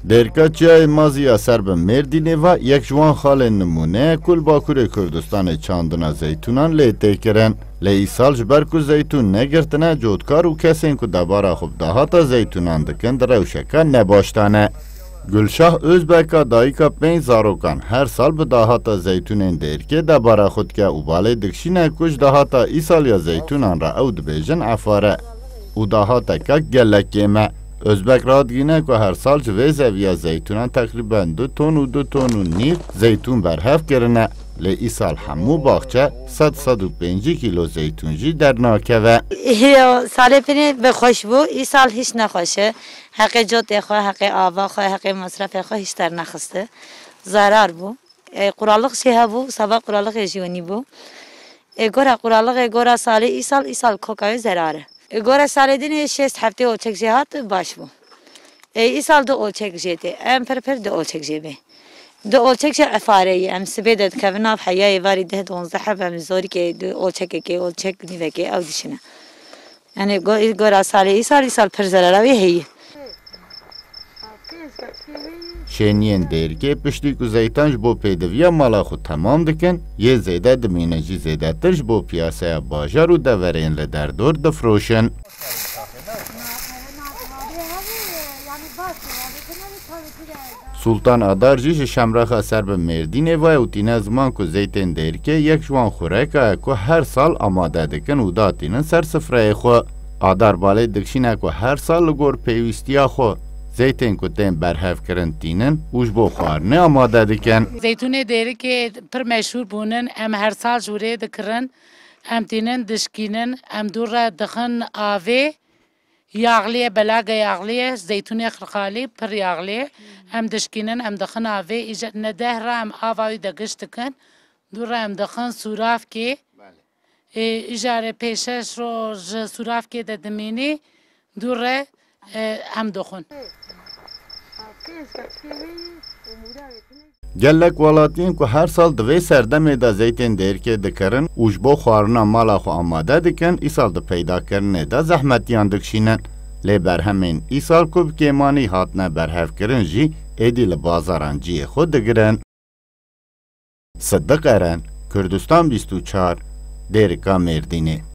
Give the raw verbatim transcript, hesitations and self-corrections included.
Dêrka Çiyayê Mazî ya ser bi Mêrdînê ve yek ji wan xalên nimûne ye ku li Bakurê Kurdistanê çandina zeytûnan lê tê kirin. Lê îsal ji ber ku zeytûn negirtine, cotkar û kesên ku debara xwe bi dahata zeytûnan dikin di rewşeka nebaş de ne. Gulşah Özbeka dayika pênc zarokan her sal bi dahata zeytûnên Dêrkê debara xwe dike û balê dikişîne ku ji dahata îsal ya zeytûnan re ew dibêjin efare û dahateka gelek kêm e. Özbek radigihîne ku her sal ji vê zeviya zeytûnan teqrîben du ton û du ton û nîv zeytûn berhev kirine, lê îsal hemû baxçe sed sed û pêncî kîlo zeytûn jî dernakeve. Yo, salê pinê bi xweş bû, îsal hiç nexweş e. Heqê cotê xwe, heqê ava xwe, heqê masrafê xwe hiç dernexiste. Zarar bû. E, quralix jî hebû, sava quralixê jî wenî bû. E, gora quralixê, gora salê îsal, îsal koka wê zerar e. E, gora salê dinê şêst heftê olçek jê hat, baş bû. E, îsal du olçek jê tê. Em pir pir du olçek jê bê. Du olçek jê efare ye. Em sibê de dikevin nav heya êvarî deh donzdeh heb em zorîkê du olçekekê, olçek nîvekê ew dişine. Yani go-, gora salê îsal, îsal pir zerara wê heye. Şêniyên Dêrikê piştî ku zeytan ji bo pêdiviya mala xwe temam dikin, yê zêde dimînin jî zêdetir ji bo piyaseya bajar û deverên li derdor difroşin. Sultan Adar jî ji Şemrexa ser bi Mêrdînê ve û tîne ziman ku zeytên Dêrikê yek ji wan xureka ye ku her sal amade dikin û datînin ser sifreyê xwe. Adar balê dikişîne ku her sal li gor pêwîstiya xwe zeytên ku tên berhevkirin tînin û ji bo xwarinê amade dikin. Zeytûnê Dêrikê pir meşhûr bûnin, em her sal ji wirê dikirin, em tînin dişkînin, em dû re dixin avê, yaxliyê, belage yaxliyê, zeytûnê xirxalî pir yaxliyê, em dişkînin, em dixin avê, îja-, ne deh re em ava wî de giş dikin, dû re em dixin sûravkê, ê, îjarê pêşeş roj ji sûravkê de dimînî, dû re, e, em dixwin. Gelek welatiyên ku her sal di vê serdemê de zeytên Dêrikê dikirin û ji bo xwarina mala xwe amade dikin, îsal di peydakirinê de zehmetiyan dikişînin. Lê berhemên îsal ku bi kêmanî hatine berhevkirin jî êdî li bazaran cihê xwe digirin. Sidiq Eren, Kurdistan bîst û çar, Dêrika Mêrdînê.